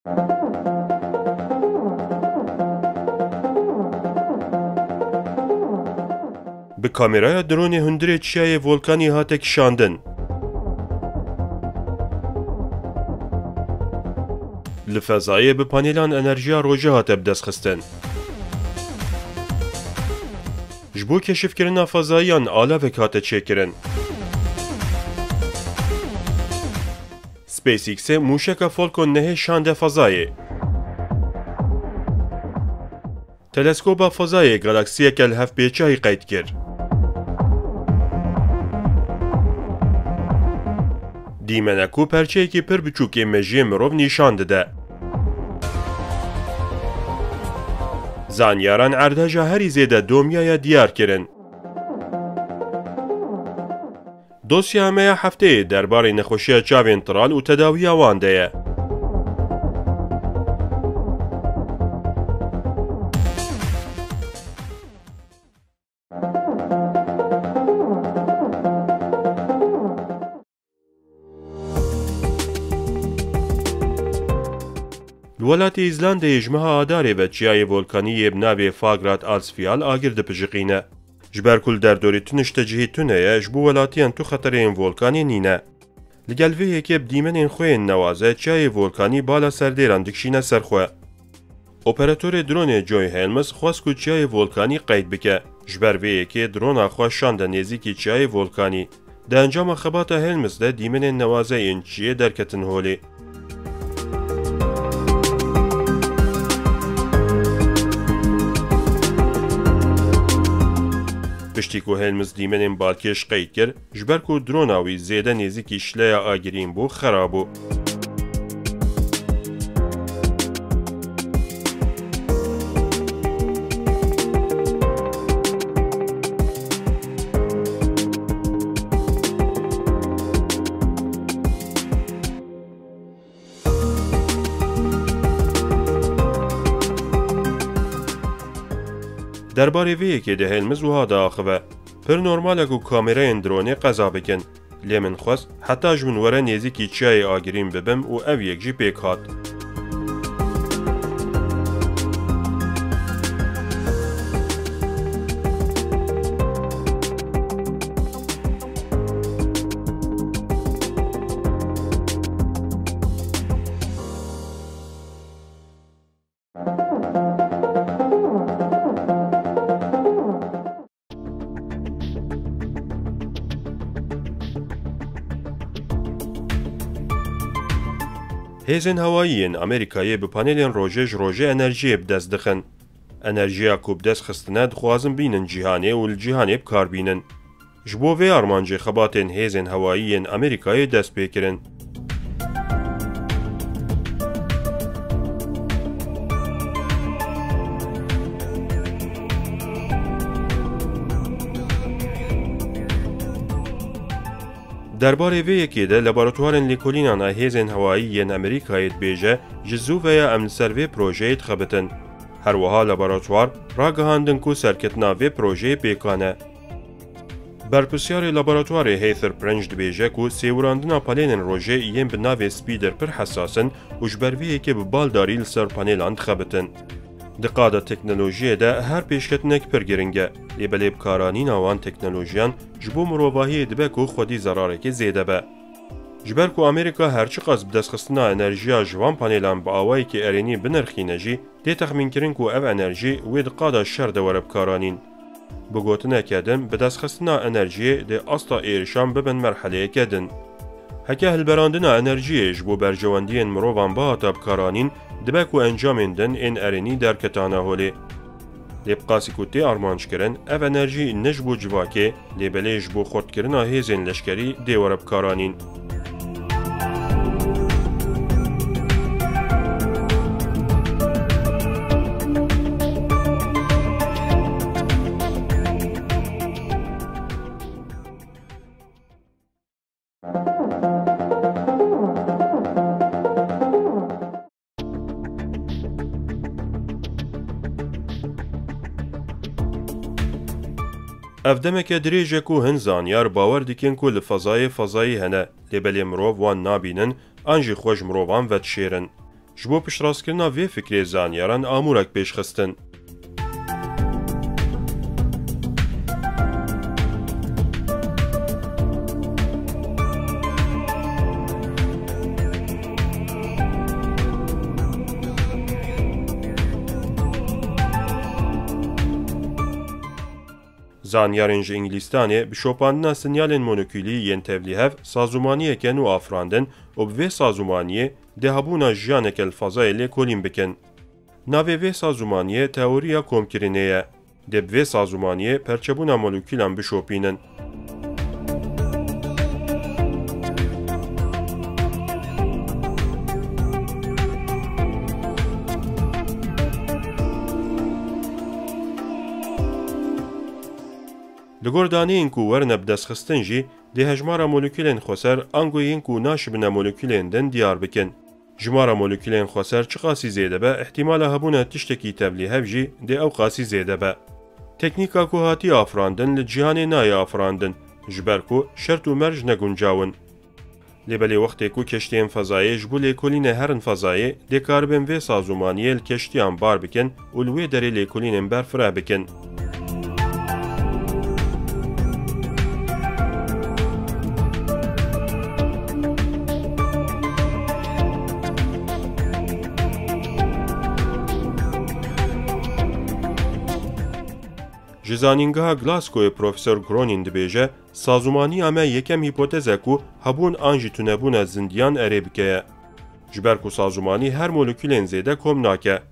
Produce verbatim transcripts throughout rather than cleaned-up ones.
Bi kameraya dronê hundirê çiyayê volkanî hate kişandin. Li fezayê bi panêlan enerjiya rojê hate bidestxistin. Ji bo keşifkirina fezayiyan alavek hate çêkirin. SpaceXê mûşeka Falcon nehê şande fezayê. Teleskoba fezayê galaksiyeke li hevpêçayî qeyd kir. Dîmene ku perçeyekî pir biçûk ê mejiyê mirov nîşan dide. Zanyaran erdheja herî zêde domiyaya diyar kirin. Dosya me ya hefteyê derbarê nexweşiya çavên tiral û tedawiya wan de ye. Li welatê Îzlandeyê ji meha Adarê ve çiyayê volkanî yê bi navê Fagrat Alsfjall agir dipijiqîne. Ji ber ku li derdorê tu niştecihî tune ye, ji bo welatiyan tu xetereyên volkanê nîne. Li gel vê yekê bi dîmenên xwe yên newaze çiyayê volkanî bala serdêran dikişîne ser xwe. Operatorê dronê Joy Helms xwest ku çiyayê volkanî qeyd bike. Ji ber vê yekê drona xwe şande nêzîkî çiyayê volkanî. Di encama xebata Helms de dîmenên newaze yên çiyê derketin holê. Piştî ku Helms dîmenên balkêş qeyd kir, ji ber ku drona wî zêde nêzîkî şileya agirîn bû, xera bû. Derbarê vê yekê de Helms wiha diaxive, Pir normal e ku kamerayên dronê qeza bikin. Lê min xwest heta ji min were nêzîkî çiyayê agirîn bibim û ev yek jî pêk hat. Hêzên hewayî yên Amerîkayê bi panelên rojê ji rojê enerjiyê bi dest dixin. Enerjiya ku bi dest xistine dixwazin bînin cîhanê û li cîhanê bi kar bînin. Ji bo vê armancê xebatên hêzên hewayî yên Amerîkayê dest pê kirin. Derbarê vê yekê de laboratuwarên lêkolînan a hêzên hewayî yên Amerîkayê dibêje, ji zû ve ya em li ser vê projeyê dixebitin. Her wiha laboratuwar ragihandin ku serketina vê projeyê pêkan e. Berpirsyarê laboratuwarê Heather Prince dibêje ku sêwirandina panelên rojê yên bi navê Speeder pir hesas in û ji ber vê yekê bi baldarî li ser panêlan dixebitin. Di qada teknolojiyê de her pêşketinek pir giring e, lê belê bikaranîna wan teknolojiyan ji bo mirovahiyê dibe ku xwedî zerarekê zêde be. Ji ber ku Amerîka her çiqas bi destxistina enerjiya ji van panêlan bi awayekî erênî binirxîne jî, tê texmînkirin ku ev enerjî wê di qada şer de were bikaranîn. Bi gotineke din, bi destxistina enerjiyê dê asta êrişan bibin merheleyeke din. Heke hilberandina enerjiyê ji bo berjewendiyên mirovan bihata bikaranîn, dibe ku encamên din ên erênî derketana holê. Lê bi qasî ku tê armanc kirin, ev enerjî ne ji bo civakê, lê belê ji bo xurtkirina hêzên leşkerî dê were bikaranîn. Ev demeke dirêj e ku hin zanyar bawer dikin ku li fezayê fezayî hene, lê belê mirov wan nabînin an jî xwe ji mirovan vedişêrin. Ji bo piştrastkirina vê fikrê zanyaran amûrek pêş xistin. Zanyarên ji Îngilîstanê bi şopandina sinyalên molekûlî yên tevlîhev sazûmaniyeke nû afirandin û bi vê sazûmaniyê dê hebûna jiyaneke li fezayê lêkolîn bikin. Navê vê sazûmaniyê teoriya komkirinê ye. Dê bi vê sazûmaniyê perçebûna molekûlan bişopînin. Li gor daneyên ku werine bidestxistin jî, dê hejmara molekûlên xweser ango yên ku naşibine molekûlên din diyar bikin. Jimara molekûlên xweser çiqasî zêde be, îhtîmala hebûna tiştekî tevlîhev jî dê ew qasî zêde be. Teknîka ku hatiye afirandin li cîhanê nayê afirandin, ji ber ku şert û merc ne guncaw in. Lê belê wextê ku keştiyên fezayê ji bo lêkolînê herin fezayê, dê karibin vê sazûmaniyê li keştiyan bar bikin û li wê derê lêkolînên berfireh bikin. Ji Zanîngeha Glasgowê Profesor Cronin dibêje, sazûmaniya me yekem hîpoteze ku hebûn an jî tunebûna zindiyan erê bike ye. Ji ber ku sazûmanî her molekûlên zêde kom nake.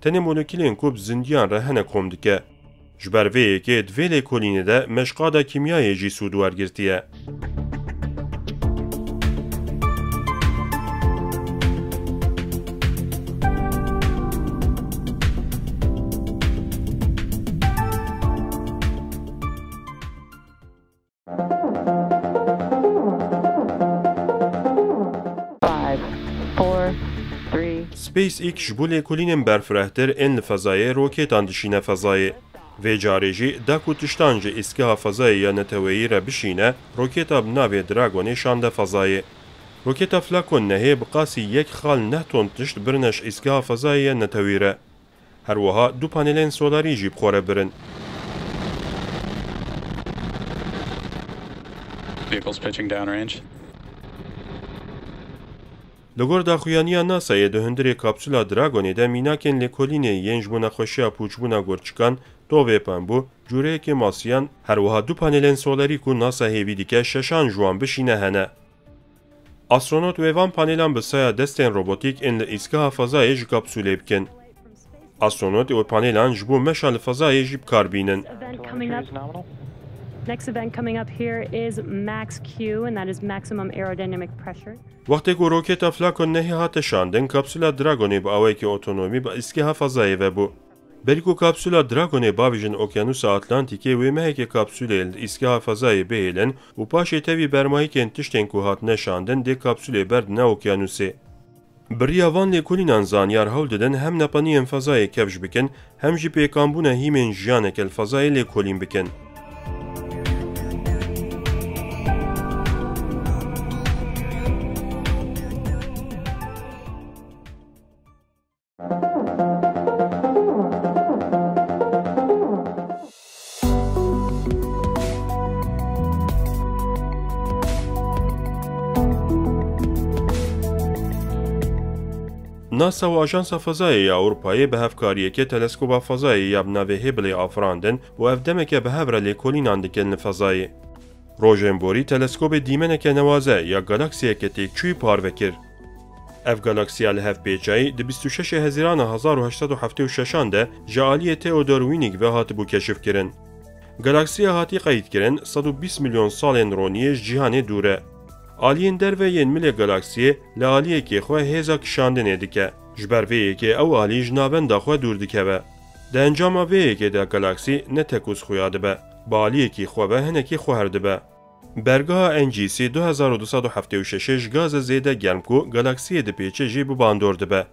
Tenê molekûlên ku bi zindiyan re hene kom dike. Ji ber vê yekê di vê lêkolînê de meşqada kîmyayê jî sûd wergirtiye. Five, four, three. SpaceX ji bo lêkolînên berfirehtir ên li fezayê roketan dişîne fezayê. Vê carê jî da ku tiştan ji îzgeha fezayê ya neteweyî re bişîne, roketa bi navê Dragonê şande fezayê. Roketa Falcon nehê bi qasî yek xal neh ton tişt birine ji îzgeha fezayê ya netewî re. Her wiha du panelên solarî jî bi xwe re birin. Vehicles pitching downrange. Li gor daxuyaniya NASAyê di hundirê kapsula Dragonê de mînakên lêkolînê yên ji bo nexweşiya pûçbûna gurçikan, tovê pembû, cûreyekê masiyan, her wiha du panelên solarî ku NASA hêvî dike şeşan ji wan bişîne hene. Astronot wê van panêlan bi saya destên robotîk ên li îzgeha fezayê ji kapsûlê bikin. Astronot wê panêlan ji bo meşa li fezayê jî bi kar bînin. Event coming up. Next event coming up here is Max Q, and that is maximum aerodynamic pressure. Wextê ku roketa Falcon nehê hate şandin, kapsula Dragonê bi awayekî otonomî bi îzgeha fezayê ve bû. Berî ku kapsula Dragonê bavêjin Okyanûsa Atlantîkê, wê mehekê kapsûlê li îzgeha fezayê bihêlin û paşê tevî bermayîkên tiştên ku hatine şandin dê kapsûlê berdine okyanûsê. Bi riya van lêkolînan zanyar hewl didin hem nepaniyên fezayê kevş bikin, hem jî pêkanbûna hîmên jiyaneke li fezayê lêkolîn bikin. NASA û Ajansa Fezayê ya Ewropayê bi hevkariyekê teleskoba fezayê ya bi navê Hubble-ê afirandin û ev demeke bi hev re lêkolînan dikin li fezayê. Rojên borî teleskobê dîmeneke newaze ya galaksiyeke têkçûyî parve kir. Ev galaksiya li hevpêçayî di bîst û şeşê Hezîrana hezar û heşt sed û heftê û şeşan de ji aliyê Theodor Winnig ve hatibû keşifkirin. Galaksiya hatî qeydkirin sed û bîst milyon salên roniyê ji cîhanê dûr e. Aliyên derve yên milê galaksiyê li aliyekê xwe hêza kişandinê dike. Ji ber vê yekê ew alî ji navenda xwe dûr dikeve. Di encama vê yekê de galaksî ne tekûz xuya dibe, bi aliyekî xwe ve hinekî xwehr dibe. Bergeha N G C du hezar û du sed û heftê û şeş ji gaza zêde germ ku galaksiyê dipêçe jî bi bandor dibe.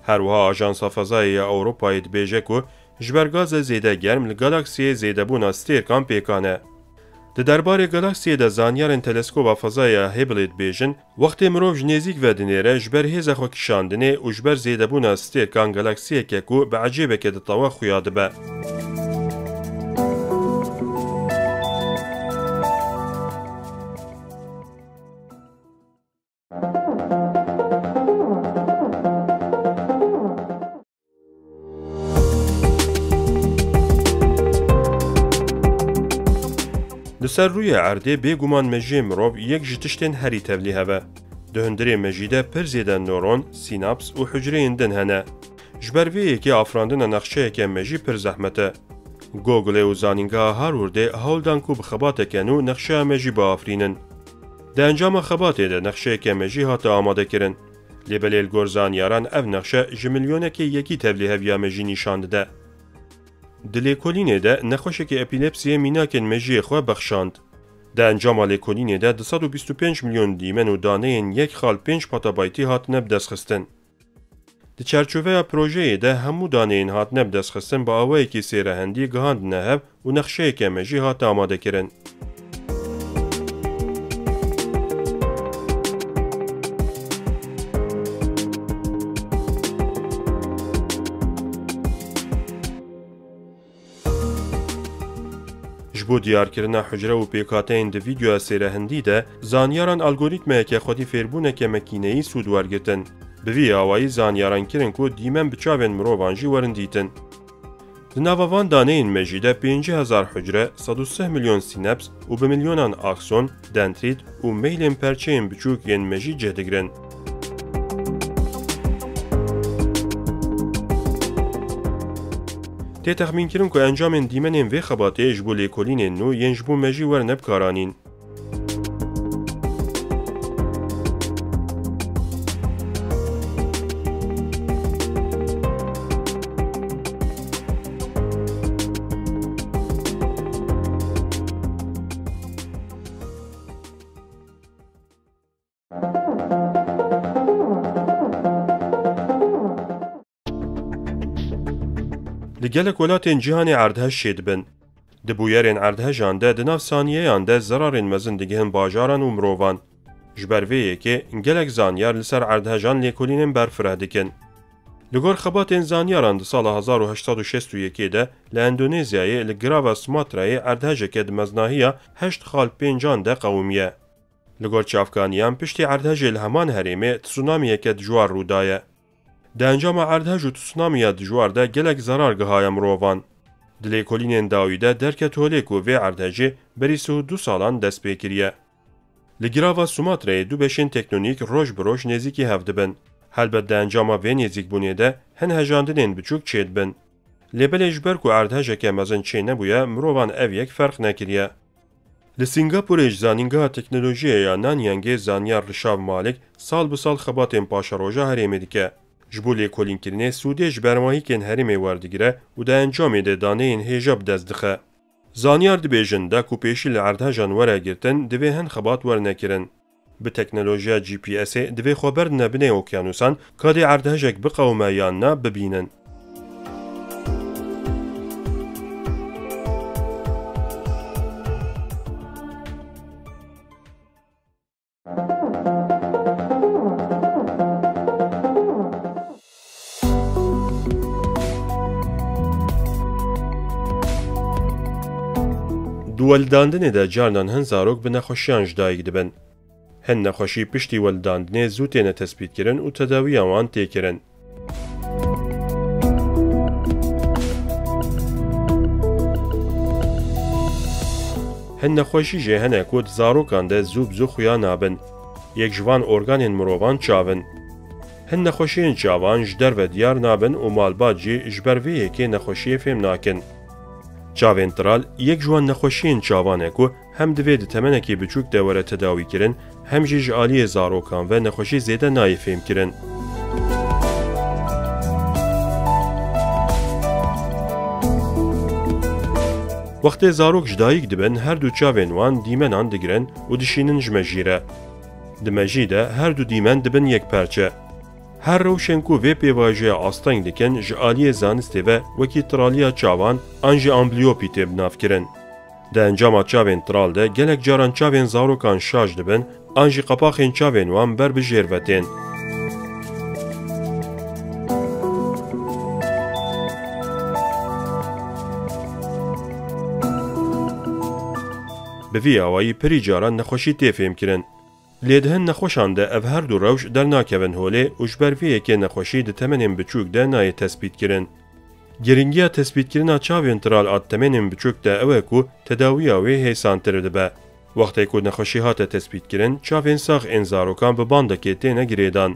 Her wiha Ajansa Fezayê ya Ewropayê dibêje ku ji ber gaza zêde germ li galaksiyê zêdebûna stêrkan pêkan e. Di derbarê galaksiyê de zanyarên teleskoba fezaya ya Hubble-ê dibêjin, wextê mirov ji nêzîk ve dinêre, ji ber hêza xwe kişandinê û ji ber zêdebûna stêrkan galaksiyeke ku bi ecêbeke ditewe xuya dibe. Li ser rûyê erdê bêguman mejiyê mirov yek ji tiştên herî tevlîhev e. Di hundirê mejî de pir zêde noron, sînaps û hucreyên din hene. Ji ber vê yekê afirandina nexşeyeke mejî pir zehmet e. Google û Zanîngeha Harvardê hewl dan ku bi xebateke nû nexşeya mejî biafirînin. Di encama xebatê de nexşeyeke mejî hate amadekirin. Lê belê li gor zanyaran ev nexşe ji milyonekê yekî tevlîheviya mejî nîşan dide. Di lêkolînê de nexweşekî epîlepsiyê mînakên mejiyê xwe bexşand. Di encama lêkolînê de du sed û bîst û pênc milyon dîmen û daneyên yek xal pênc petabaytî hatine bidestxistin. Di çerçoveya projeyê de hemû daneyên hatine bidestxistin bi awayekî sêrehendî gihandine hev û nexşeyeke mejî hate amadekirin. Ji bo diyarkirina hucre û pêkhateyên di vîdeoya sêrehindî de, zanyaran algorîtmeyeke xwedî fêrbûneke mekîneyî sûd wergirtin. Bi vî awayî zanyaran kirin ku dîmen bi çavên mirovan jî werin dîtin. Di nava van daneyên mejî de pêncî hezar hucre, sed û sih milyon sîneps û bi milyonan akson, dendrît û meylên perçeyên biçûk yên mejî cih digirin. Tê texmînkirin ku encamên dîmenên vê xebatê ji bo lêkolînên nû yên ji bo mejî werine bikaranîn. Li gelek welatên cîhanê erdhej çêdibin. Di bûyerên erdhejan de di nav saniyeyan de zerarên mezin digihin bajaran û mirovan. Ji ber vê yekê gelek zanyar li ser erdhejan lêkolînên berfireh dikin. Li gor xebatên zanyaran di sala hezar û heşt sed û şêst û yekê de li Endonezyayê li girava Sumatrayê erdhejeke di meznahiya heşt xal pêncan de qewimiye. Li gor çavkaniyan piştî erdhejê li heman herêmê tsunamiyeke dijwar rû daye. Di encama erdhej û tsunamiya dijwar de gelek zerar gihaye mirovan. Di lêkolînên dawî de derket holê ku vê erdhejê berî sih û du salan dest pê kiriye. Li girava Sumatreyê du beşên tektonîk roj bi roj nêzîkî hev dibin. Helbet di encama vê nêzîkbûnê de hin hejandinên biçûk çêdibin. Lê belê ji ber ku erdhejeke mezin çênebûye, mirovan ev yek ferq nekiriye. Li Singapurê ji Zanîngeha Teknolojiyê ya Nanyangê zanyar Rişav Malik sal bi sal xebatên paşeroja herêmê dike. Ji bo lêkolînkirinê sûdê ji bermahîkên herêmê werdigire û di encamê de daneyên hêja bi dest dixe. Zanyar dibêjin, da ku pêşî li erdhejan were girtin, divê hin xebat werine kirin. Bi teknolojiya G P S'ê divê xwe berdine binê okyanûsan, ka dê erdhejek biqewime yan na, bibînin. Di welidandinê de carinan hin zarok bi nexweşiyan ji dayik dibin. Hin nexweşî piştî welidandinê zû têne tespîtkirin û tedawiya wan tê kirin. Hin nexweşî jî hene ku di zarokan de zû bi zû xuya nabin. Yek ji van organên mirovan çav in. Hin nexweşiyên çavan ji derve diyar nabin û malbat jî ji ber vê yekê nexweşiyê fêm nakin. Çavên tiral yek ji wan nexweşiyên çavan e ku hem divê di temenekî biçûk de were tedawîkirin, hem jî ji aliyê zarokan ve nexweşî zêde nayê fêmkirin. Wextê zarok ji dayik dibin, her du çavên wan dîmenan digirin û dişînin ji mejî re. Di mejî de her du dîmen dibin yek perçe. Her rewşên ku vê pêvajoya asteng dikin, ji aliyê zanistê ve wekî tiraliya çavan an jî ambliyopî tê binavkirin. Di encama çavên tiral de gelek caran çavên zarokan şaş dibin, an jî qapaxên çavên wan ber bi jêr ve tên. Bi vî awayî pirî caran nexweşî tê fêmkirin. Lê di hin nexweşan de ev her du rewş dernakevin holê û ji ber vê yekê nexweşî di temenên biçûk de nayê tespîtkirin. Girîngiya tespîtkirina çavên tiral a di temenên biçûk de ew e ku tedawiya wê hêsantir dibe. Wextê ku nexweşî hate tespîtkirin, çavên sax ên zarokan bi bandekê têne girêdan.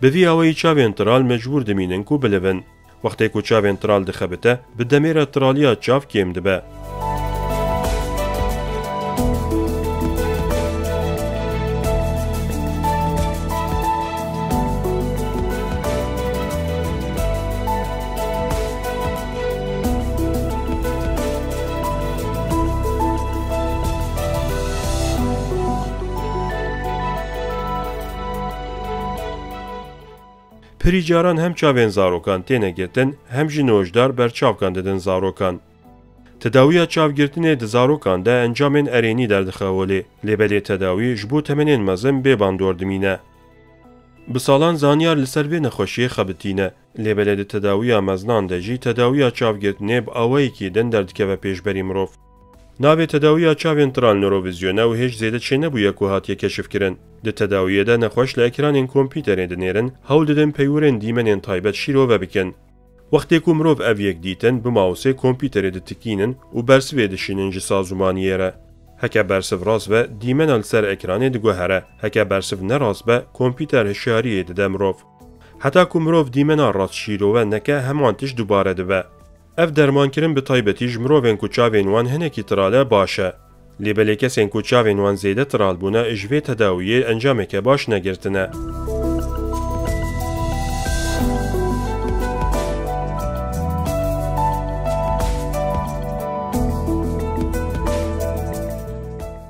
Bi vî awayî çavên tiral mecbûr dimînin ku bilivin. Wextê ku çavên tiral dixebite, bi demê re tiraliya çav kêm dibe. Pirî caran hem çavên zarokan têne girtin, hem jî nojdar berçavkan didin zarokan. Tedawiya çavgirtinê di zarokan de encamên erênî derdixe holê, lê belê tedawî ji bo temenên mezin bê bandor dimîne. Bi salan zanyar li ser vê nexweşiyê xebitîne, lê belê di tedawiya meznan de jî tedawiya çavgirtinê bi awayekî din derdikeve pêşberî mirov. Navê tedawiya çavên tiral norovizyone û hêj zêde çênebûye ku hatiye keşifkirin. Di tedawiyê de nexweş li ekranên kompîterê dinêrin, hewl didin peywirên dîmenên taybet şîrove bikin. Wextê ku mirov ev yek dîtin, bi mawsê kompîterê ditikînin û bersivê dişînin ji sazûmaniyê re. Heke bersiv rast be, dîmena li ser ekranê diguhere. Heke bersiv ne rast be, kompîter hişyariyê dide mirov. Heta ku mirov dîmena rast şîrove neke, heman tişt dubare dibe. Ev dermankirin bi taybetî ji mirovên ku çavên wan hinekî tiral e baş e. Lê belê kesên ku çavên wan zêde tiral bûne, ji vê tedawiyê encameke baş negirtine.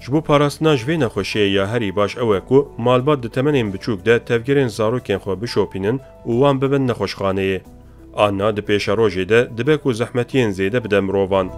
Ji bo parastina ji vê nexweşiyê ya herî baş ew e ku malbat di temenên biçûk de tevgerên zarokên xwe bişopînin û wan bibin nexweşxaneyê. Anna di pêşerojê de dibe ku zehmetiyên zêde bide mirovan.